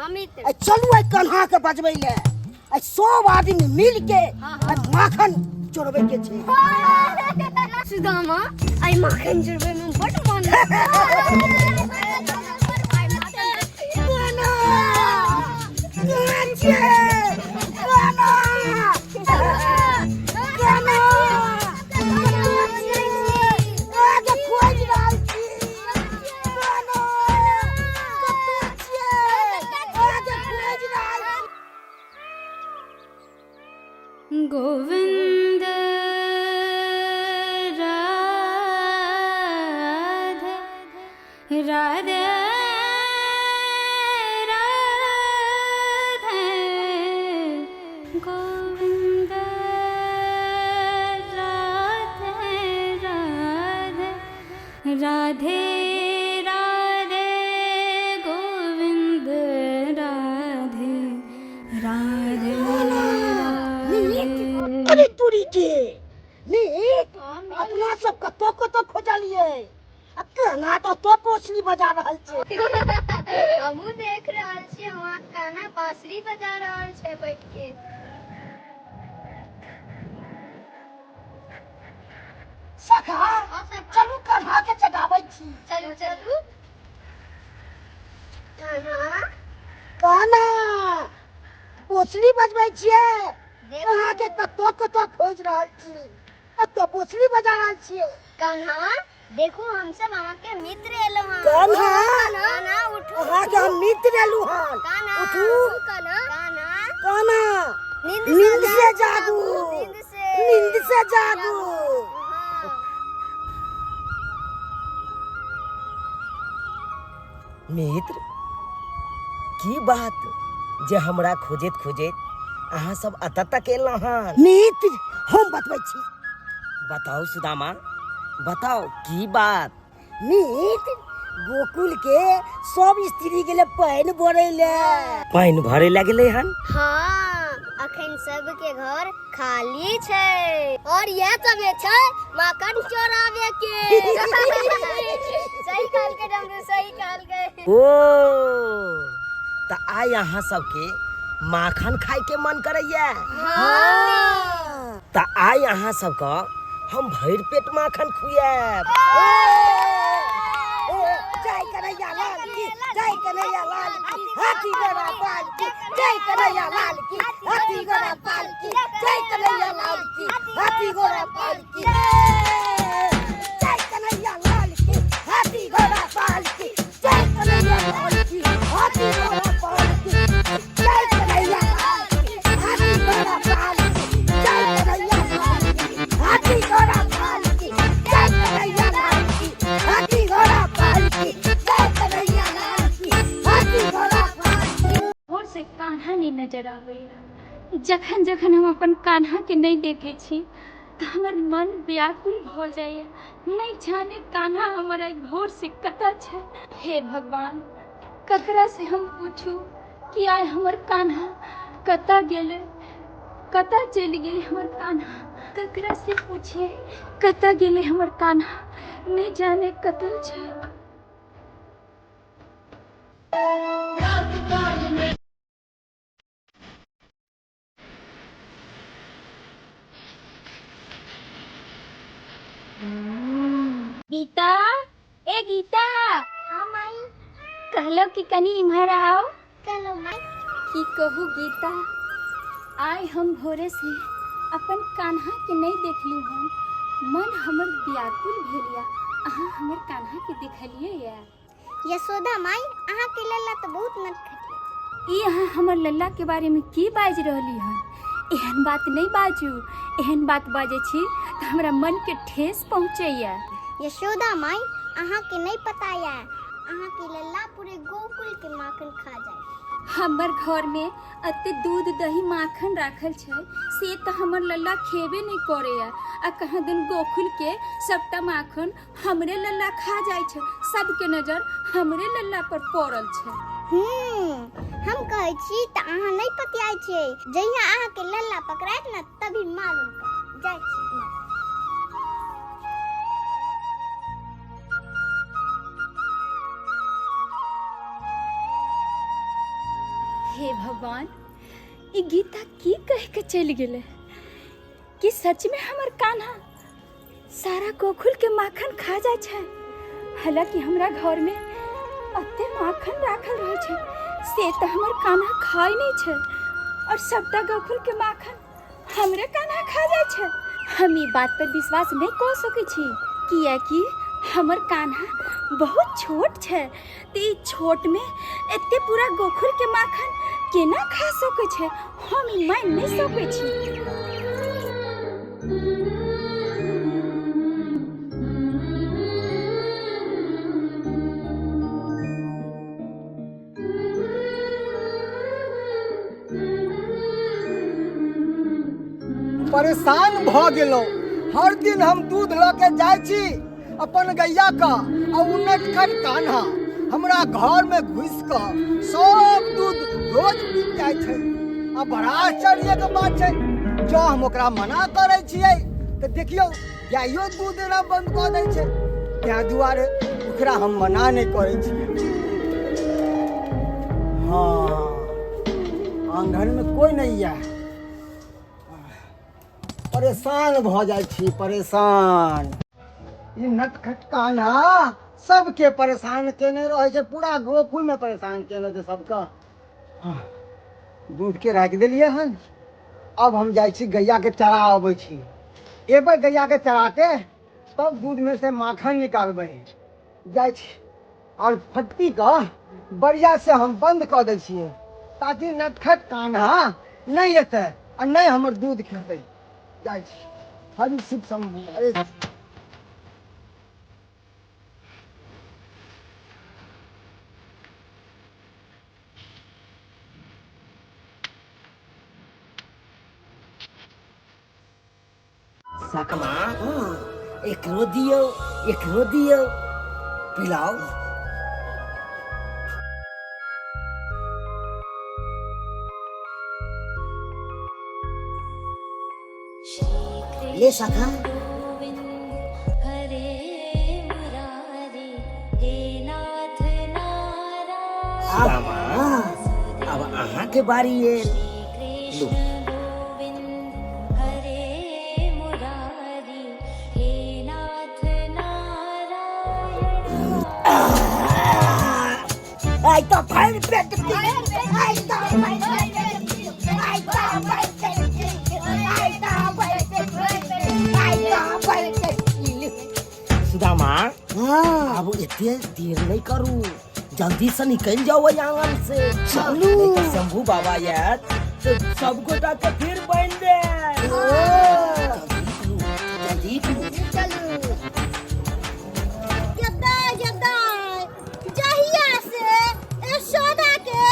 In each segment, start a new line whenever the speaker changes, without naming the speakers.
हाँ मित्र।
आ चलू आइ कन्हा के बजबै ले, आ सब आदमी मिल के आ माखन चोरबै के छै।
सुदामा, आइ माखन चोरबै में बड मन।
कान्हा, कहाँ छियै? कान्हा, कान्हा, अहाँके खोजि रहल छी। कान्हा, कतऽ छियै? अहाँके खोजि रहल छी।
गोविन्द राधे राधे राधे गोविन्द राधे राधे राधे राधे गोविन्द राधे राधे राधे।
अरे तोरी के नीक, अपना सब कतऽ कतऽ खोजलियै आ कान्हा तऽ ओतऽ पोछली बजा रहल छै।
हमहूँ देख रहल छी, वहाँ कान्हा बांसुरी बजा रहल छै बैठ के।
सखा, चलू कान्हा के जगाबै छी।
चलू चलू कान्हा।
कान्हा, पोछली बजबै छियै? अहाँके कतऽ कतऽ खोजि रहल छी, एतऽ पोछली बजा रहल छियै।
कान्हा, देखू, हम सब अहाँके मित्र एलहुँ हन।
कान्हा,
कान्हा उठू।
अहाँके हम मित्र एलहुँ हन।
कान्हा
उठू।
उठू कान्हा। कान्हा,
कान्हा,
नींद
नींद से जागू।
नींद से,
नींद से जागू।
हाँ।
मित्र, की बात जे हमरा खोजैत खोजैत अहाँ सब एतऽ तक एलहुँ हन?
मित्र, हम बतबै छी।
बताउ सुदामा, बताउ की बात?
मित्र, गोकुल के सब स्त्री गेले पानि भरै ले।
पानि भरे लए गेलै हन?
हाँ, अखन सबके घर खाली छै और यह समय छै माखन चोरावे के। सही कहलकै डमरू, सही कहलकै।
ओ तऽ आइ अहाँ सबके माखन खाय के मन करैया?
हाँ।
तऽ आइ अहाँ सबके हम भरि पेट माखन खुआएब।
जय कन्हैया लाल की जय, कन्हैया लाल की, हाथी घोड़ा पाल की जय, कन्हैया लाल की, हाथी घोड़ा पाल की जय, कन्हैया लाल की, हाथी घोड़ा पाल की जय, कन्हैया लाल की, हाथी घोड़ा पाल की जय, कन्हैया लाल की, हाथी घोड़ा पाल की जय, कन्हैया लाल की, हाथी घोड़ा पाल की जय, कन्हैया लाल की, हाथी घोड़ा पाल की जय, कन्हैया लाल की, हाथी घोड़ा पाल की जय, कन्हैया लाल की, हाथी घोड़ा पाल की।
भोर से कान्हा नहि नजर आबैया। जखन जखन हम अपन कान्हाके नहि देखै छी तऽ हमर मन व्याकुल भऽ जाइए। नहि जाने कान्हा हमर आइ भोर से कतऽ छै। हे भगवान, ककरा से हम पूछू कि आइ हमर कान्हा कतऽ गेलै? कतऽ चलि गेलै हमर कान्हा? ककरा से पूछिए कतऽ गेलै हमर कान्हा? नहि जाने कतऽ छै। गीता, ए गीता।
हाँ माई।
कहलो कि कनी इम्हर आओ।
चलो माई।
की कहू गीता, आइ हम भोरे से अपन कान्हा के नहीं देखलू हन। मन हमर व्याकुल भेल या। अहाँ हमर कान्हा के देखलिए या?
यशोदा माई, अहाँ के लल्ला तऽ बहुत नटखट।
ई अहाँ हमर लल्ला के बारे में की बाजि रहली हन? एहन बात नहीं बाजू। एहन बात बाजै छी तऽ हमरा मन के ठेस पहुँचैया।
यशोदा माई, अहाँ के नहीं पता या, अहाँ के लल्ला पूरे गोकुल के माखन खा जाए।
हमर घर में एते दूध दही माखन राखल छै से तऽ हमर लल्ला खेबे नहीं करैया, आ कहाँ दिन गोकुल के सबटा माखन हमरे लल्ला खा जाइ छै। सबके नजर हमरे लल्ला पर पड़ल छै।
हम कहै छी तऽ अहाँ नहि पतियाइ छियै। जहिया अहाँके लल्ला पकड़ायत ने, तभी मालूम पड़त। जाइ छी माँ।
भगवान, ई गीता की कह के चलि गेलै कि सच में हमर कान्हा सारा गोकुल के माखन खा जाइ छै? हालांकि हमरा घर में अते माखन राखल रहै छै से तऽ हमर कान्हा खाइ नहि छै, और सबटा गोकुल के माखन हमरे कान्हा खा जाइ छै। हम ई बात पर विश्वास नहि कऽ सकै छी, किएकि हमर कान्हा बहुत छोट छै, तऽ ई छोट में एते पूरा गोकुल के माखन केना खा सकै छै? हम ई मानि नहि सकै छी।
परेशान भऽ गेलहुँ। हर दिन हम दूध लऽ के जाइ छी अपन गैया का, आ ओ नटखट कान्हा हमरा घर में घुसि कऽ सब दूध रोज पी जाइ छै। आ बड़ा आश्चर्य के बात छै, जँ हम ओकरा मना करै छियै तऽ देखियौ गाइयो दूध देना बंद कऽ दै छै। ताहि दुआरे ओकरा हम मना नहि करै छियै। हँ, आंगन में कोई नहीं है। परेशान भऽ जाइ छी, परेशान। ई नटखट कान्हा सबके परेशान केने रहै छै, पूरा गोकुल में परेशान केने छै सबके। हाँ, दूध के राखि देलियै हन। अब हम जाइ छी गैया के चरा अबै छी। एबै गैया के चरा के तब दूध में से माखन निकालबै। जाइ छी और फटकी के बढ़िया से हम बंद कऽ दै छियै ताकि नटखट कान्हा नहि एतै आ नहि हमर दूध खेतै। जाइ छी। हरि शिव शंभू। अरे
सकमा, एकरो दियौ, एकरो दियौ, पिलाओ। ले सखा। सुदामा, अब अहाँ के बारी आयल। लो।
आइ तऽ भरि पेट पी, आइ तऽ भरि पेट पी, आइ तऽ भरि पेट पी, आइ तऽ भरि पेट पी, आइ तऽ भरि पेट पी।
सुदामा,
हाँ।
अब एते देर नहीं करू, जल्दी से निकल जाओ ओहि आंगन से।
चलू।
नहीं तो शंभू बाबा यार तो सब गोटा के फिर बन दे। जल्दी करू, जल्दी करू।
चलू। गद्दा गद्दा, जहिया से यशोदा के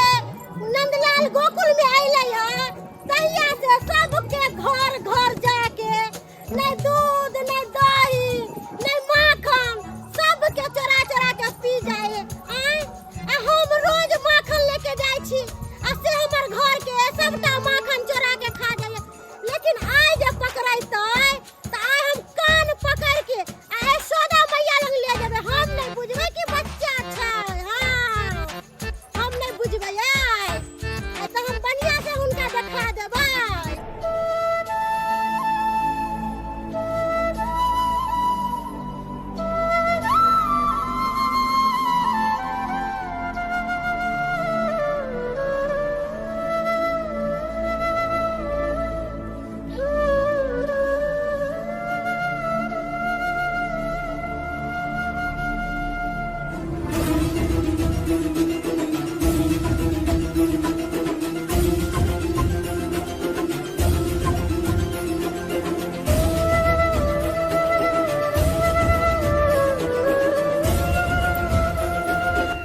नंदलाल गोकुल में अइलै हँ तहिया से सबके घर घर जाके नहीं दूध नहीं दही नहीं माखन सबके चोरा चोरा के पी जाए। आँय, आ हम रोज माखन लेके जाइ छी आ से हमर घर के सबटा माखन चोरा के खा जाइए। लेकिन आइ जे पकड़ैतै तऽ आइ हम कान पकड़ के आ यशोदा मैया लग ले जेबै। हम नहि बुझबै कि बच्चा छै। हाँ, हम नहि बुझबै। आइ आइ तऽ हम बढ़िया से हुनका देखा देबै।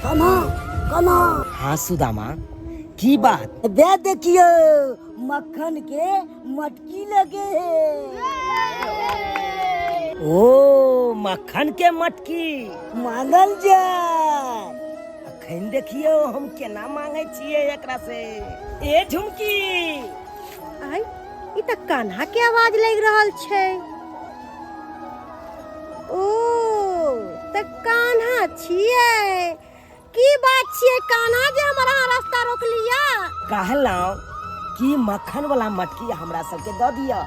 कना कना।
हाँ सुदामा, की बात?
दे देखियो मक्खन के मटकी लगे है।
ओ मक्खन के मटकी
मांगल जाय।
अखन देखियो हम केना मांगे छियै एकरा से। ए झुमकी।
आय, ई त कान्हा के आवाज लागि रहल छै। ओ त कान्हा छियै। की बात छियै कान्हा जे हमर अहाँ रास्ता रोकलिया?
कहलहुँ कि मक्खन वाला मटकी हमरा सबके दऽ दिअ,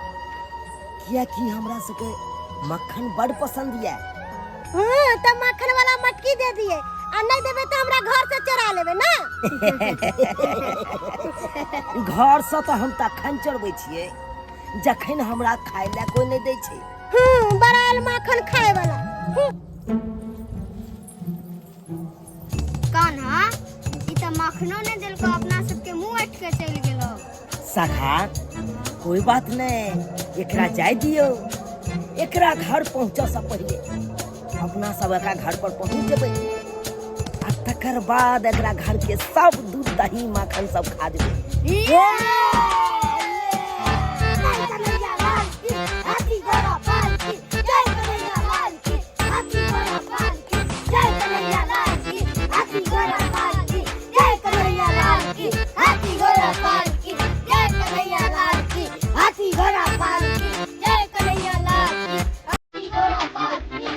कियाकि हमरा सबके मक्खन बड़ पसंद यऽ।
हँ तऽ मक्खन वाला मटकी दे दिए, आ नहीं देबे तऽ हमरा घर से चोरा लेबे ना।
घर से तऽ हम तखन चोरबै छियै जखन हमरा खाय लए कोई नहीं दै छै।
बड़ाल माखन खाए वाला।
कान्हा, ई तऽ माखनो नहि देलको, अपना सबके मुंह अटि के चलि गेलो।
सखा, कोई बात नहीं, एकरा जाय दियो। एकरा घर पहुँचे से पहले अपना सब एकरा घर पर पहुँच जेबै, आ तकर बाद एकरा घर के सब दूध दही माखन सब खा जेबै।
जय कन्हैया लाल की, हाथी घोड़ा पाल की, जय कन्हैया लाल की, हाथी घोड़ा पाल की, जय कन्हैया लाल की, हाथी घोड़ा पाल की, जय कन्हैया लाल की, हाथी घोड़ा पाल की, जय कन्हैया लाल की, हाथी घोड़ा पाल की,
जय कन्हैया लाल की, हाथी घोड़ा पाल की।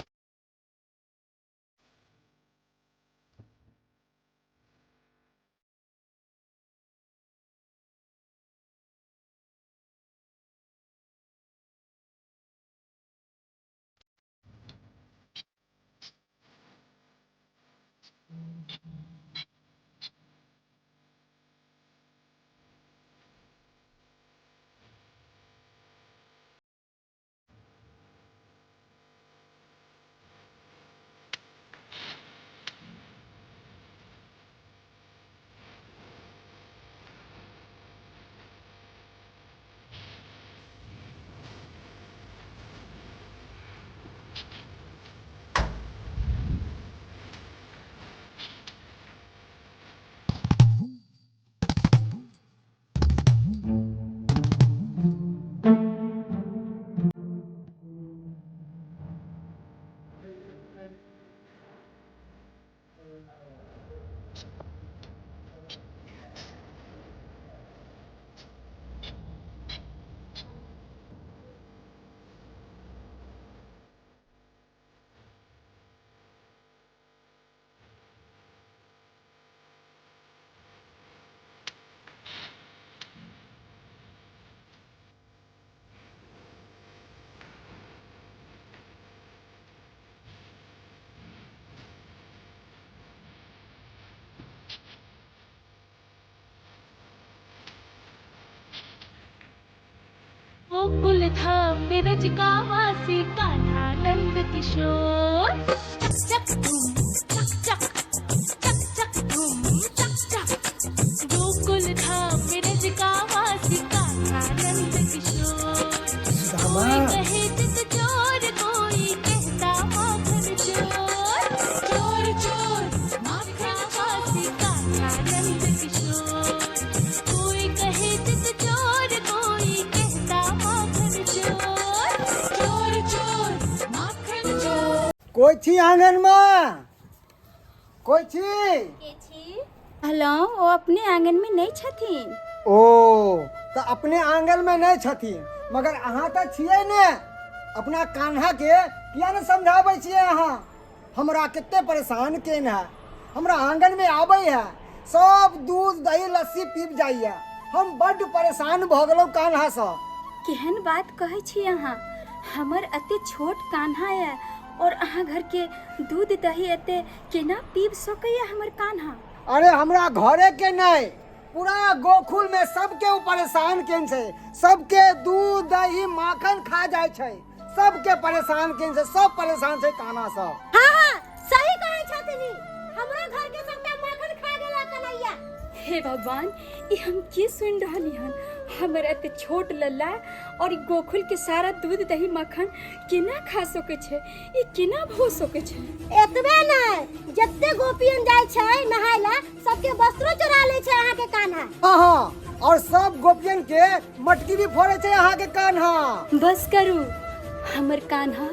गोकुल धाम ब्रज का वासी कान्हा नंद किशोर। चक चक धूम चक चक, चक चक धूम चक चक। गोकुल धाम ब्रज का वासी कान्हा नंद किशोर।
सुदामा।
कोई कहे चित चोर, कोई कहता माखन चोर। चोर चोर माखन वासी कान्हा नंद किशोर। कोई कहे चित चोर, कोई कहता माखन चोर। चोर चोर माखन चोर।
कोई छी आंगन में? कोई छी?
के छी? कहलहुँ ओ अपने आंगन में नहीं छथिन।
ओ तऽ अपने आंगन में नहीं छथिन, मगर अहाँ तऽ छियै ने। अपना कान्हा के किया ने समझाबै छियै अहाँ? हमरा कते परेशान केन है, हमरा आंगन में आबै है, सब दूध दही लस्सी पीब जाइए, हम बड्ड परेशान भऽ गेलहुँ कान्हा सँ।
केहन बात कहै छी अहाँ? हमर एते छोट कान्हा यऽ और अहाँ घर के दूध दही एते केना पीब सकैया हमर कान्हा?
अरे हमरा घरे के नहीं, पूरा गोकुल में सबके उ परेशान केन छै, सबके दूध दही माखन खा जाइ छै, सबके परेशान केन छै, सब परेशान छै कान्हा सब।
हाँ हाँ सही कहै छथिन, हमरा घर के सबटा माखन खा गेला कन्हैया।
हे भगवान, ई हम की सुनि रहली हन? हमर एते छोट लल्ला और ई गोकुल के सारा दूध दही माखन केना खा सकै छै? ई केना भऽ सकै छै?
एतबे नहि, जते गोपियन जाइ छै नहाय ला सबके वस्त्रो चोरा लै छै अहाँके कान्हा।
हाँ हाँ, और सब गोपियन के मटकी भी फोड़े छै अहाँके कान्हा।
बस करू, हमर कान्हा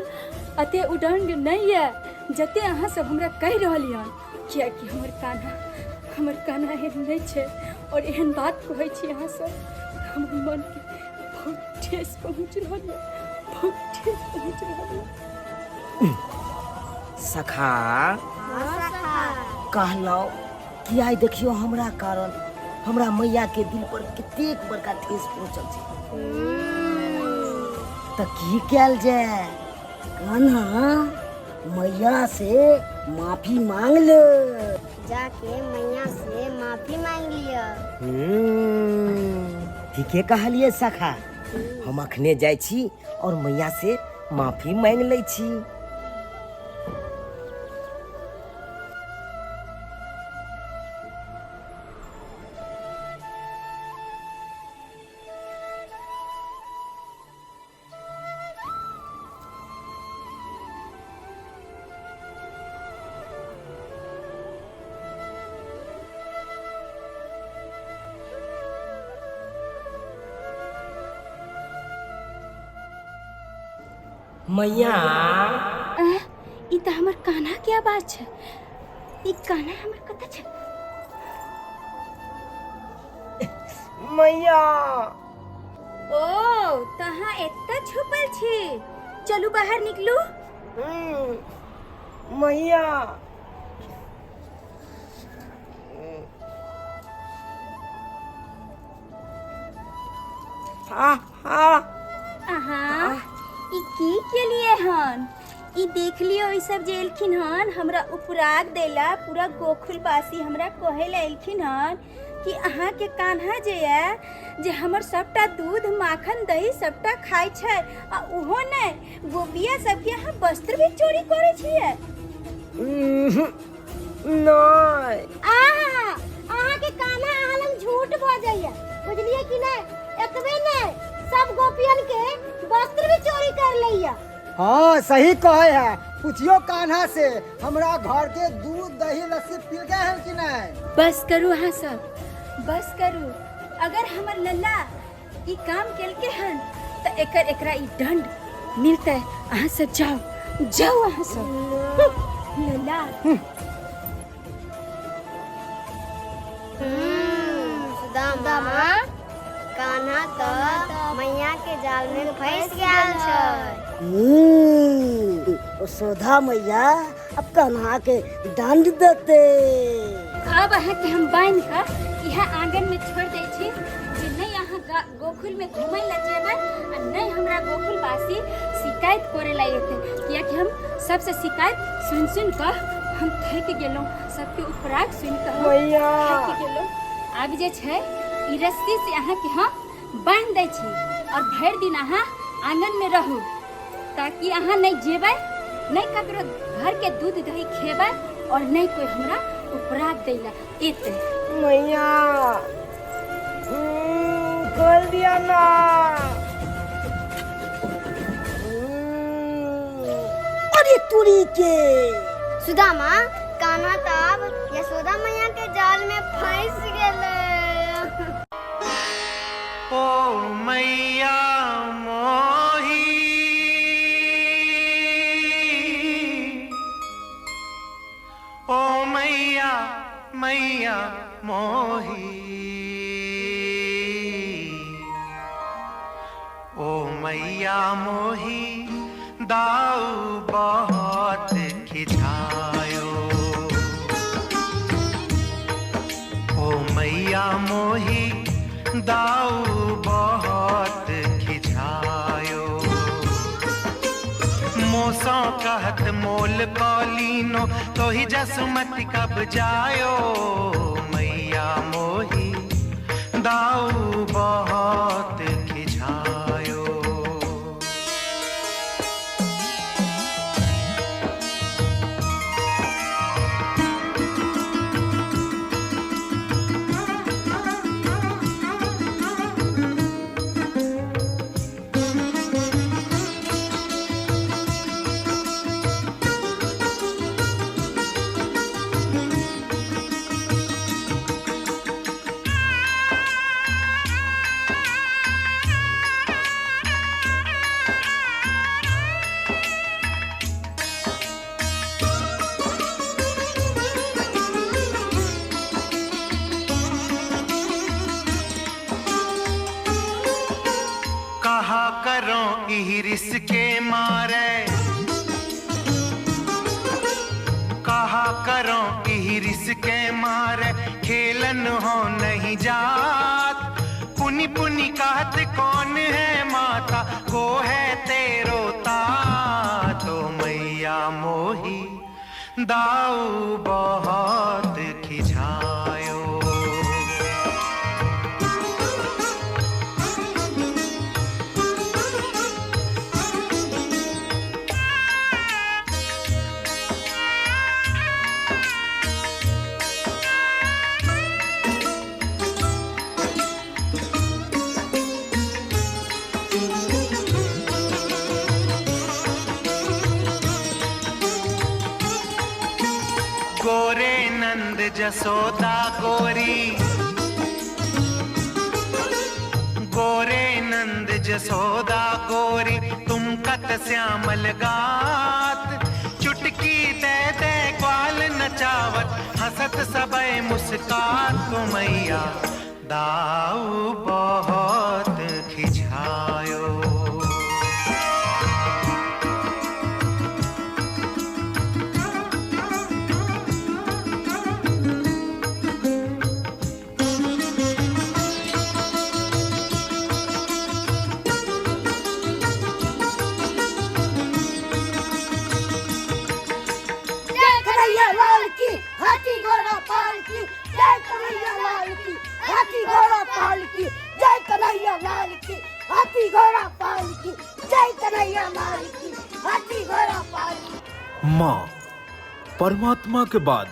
अते उदंड नहीं है जते अहाँ सब हमरा कहि रहली हन, कियाकि हमर कान्हा एहन नहीं छै और एहन बात कहै छी अहाँ सब, हमर मन के बहुत ठेस पहुँच रहल है, बहुत ठेस पहुँच रहल है।
सखा,
हाँ, सखा।
कहलहुँ कि आइ देखियौ हमरा कारण हमरा मैया के दिल पर कतेक बड़का ठेस पहुँचल छै। तऽ की कयल जाय? कान्हा मैया से माफी मांग ले।
जाके मैया से माफी मांग लिअ।
ठीके कहलियै सखा, हम अखने जाइ छी और मैया से माफी मांग लै छी। मैया,
ई तऽ हमर कान्हा के आवाज छै। ई कान्हा हमर कतऽ छै?
मैया,
ओ तऽ अहाँ एतऽ छुपल छी, चलू बाहर निकलू।
मैया, आ आ
अहाँ ई की केलिए हन? ई देख लियो, ई सब जे एलखिन हन हमरा उपराग देला, पूरा गोकुलवासी हमरा कहै लए एलखिन हन कि अहाँके कान्हा जे यऽ जे हमर सबटा दूध माखन दही सबटा खाइ छै, आ ओहो नहि, गोपिया सबके अहाँ वस्त्र भी चोरी करै छियै।
नहि,
आहा, अहाँके कान्हा अहाँ लग झूठ बजैया, बुझलियै कि नहि? एतबे नहि, सब गोपियन के वस्त्र भी चोरी कर लैया।
हाँ सही कहे है, पूछियो कान्हा से हमरा घर के दूध दही लस्सी पी गए हैं कि नहीं?
बस करू अहाँ सब, बस करू। अगर हमर लल्ला ई काम केलके हन तऽ एकर एकरा ई दंड मिलतै। अहाँ सब जाओ, जाओ अहाँ सब। लल्ला।
सुदामा, कान्हा तऽ मैया के जाल में फंस गेल छै।
ओ सोधा मैया अब कान्हा के दंड देते।
अब अहाँके हम बान्हि कऽ इएह आंगन में छोड़ि दै छी जे नहि अहाँ गोकुल में घूमै लए जेबै आ नहि हमरा गोकुलवासी शिकायत करै लए एतै, कियाकि हम सबसे शिकायत सुनि सुनि कऽ हम थकि गेलहुँ, सबके उपराग सुनि कऽ हम
मैया।
थकि गेलहुँ। आब जे छै ई रस्सी से अहाँके हम बान्हि दै छी और भरि दिन अहाँ आंगन में रहू, ताकि अहाँ नहि जेबै, नहि ककरो घर के दूध दही खेबै और नहि कोई हमरा उपराग दै लए एतै।
मैया, खोल दिया ना।
अरे तुरी के।
सुदामा, कान्हा तऽ आब यशोदा मैया के जाल में फंस गेलै।
ओ मैया मोही, ओ मैया मैया मोही, ओ मैया मोही दाऊ बहुत खिझायो, ओ मैया मोही दाऊ बहुत खिझायो। मोसो कहत मोल कौलीनो तोही जसुमति कब जायो, मैया मोही दाऊ बहुत खिझायो। कहा करो इहिरिस के मारे, कहा करो इहिरिस के मारे खेलन हो नहीं जात। पुनि पुनि कहत कौन है माता को है तेरो तात, ओ मैया मोही दाऊ बहुत खिझायो। गोरे नंद जसोदा गोरी, गोरे नंद जसोदा गोरी, तुम कत श्यामल गात। चुटकी दे दे ग्वाल नचावत, हंसत सबे मुस्कात। तो मैया दाऊ बहुत खिझायो।
जय कन्हैया लाल की हाथी घोड़ा पाल की, जय कन्हैया लाल की हाथी घोड़ा पाल की, जय कन्हैया लाल की हाथी घोड़ा पाल की, जय कन्हैया लाल की हाथी घोड़ा पाल की।
माँ परमात्मा के बाद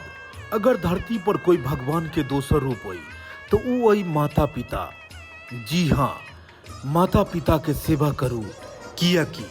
अगर धरती पर कोई भगवान के दोसर रूप होई तो ऊ अई माता पिता। जी हाँ, माता पिता के सेवा करू, कियाकि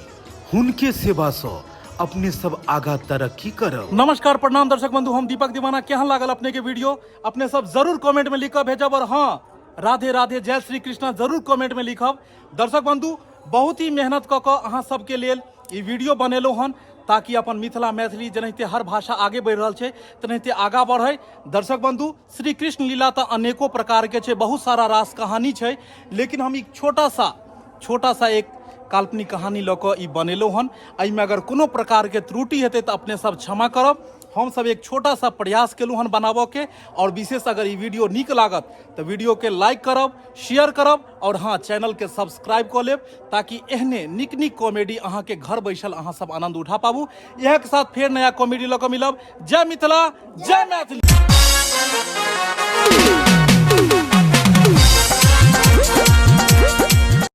हुनके सेवा सँ अपने सब आगा तरक्की करब।
नमस्कार प्रणाम दर्शक बंधु, हम दीपक दीवाना। केहन लागल अपने के वीडियो अपने सब जरूर कमेंट में लिख भेजब, और हाँ राधे राधे जय श्री कृष्णा जरूर कमेंट में लिखब। दर्शक बंधु, बहुत ही मेहनत कऽ कऽ अहाँ सबके लेल ई वीडियो बनेलहुँ हन, ताकि अपन मिथिला मैथिली जेनाहिते हर भाषा आगे बढ़ि रहल छै तेनाहिते आगाँ बढ़ै। दर्शक बंधु, श्री कृष्ण लीला तऽ अनेको प्रकार के छै, बहुत सारा रास कहानी छै, लेकिन हम एक छोटा सा एक काल्पनिक कहानी लऽ कऽ ई बनेलहुँ हन। एहिमे अगर कोनो प्रकारके त्रुटि हेतै तऽ अपने सब क्षमा करब। हम सब एक छोटा सा प्रयास केलहुँ हन बनाबऽके, और विशेष अगर ई वीडियो नीक लागत तऽ वीडियोके लाइक करब, शेयर करब, और हाँ चैनलके सब्सक्राइब कऽ लेब, ताकि एहने नीक नीक कॉमेडी अहाँके घर बैसल अहाँ सब आनंद उठा पाबू। इएह के साथ फेर नया कॉमेडी लऽ कऽ मिलब। जय मिथिला, जय मैथिली।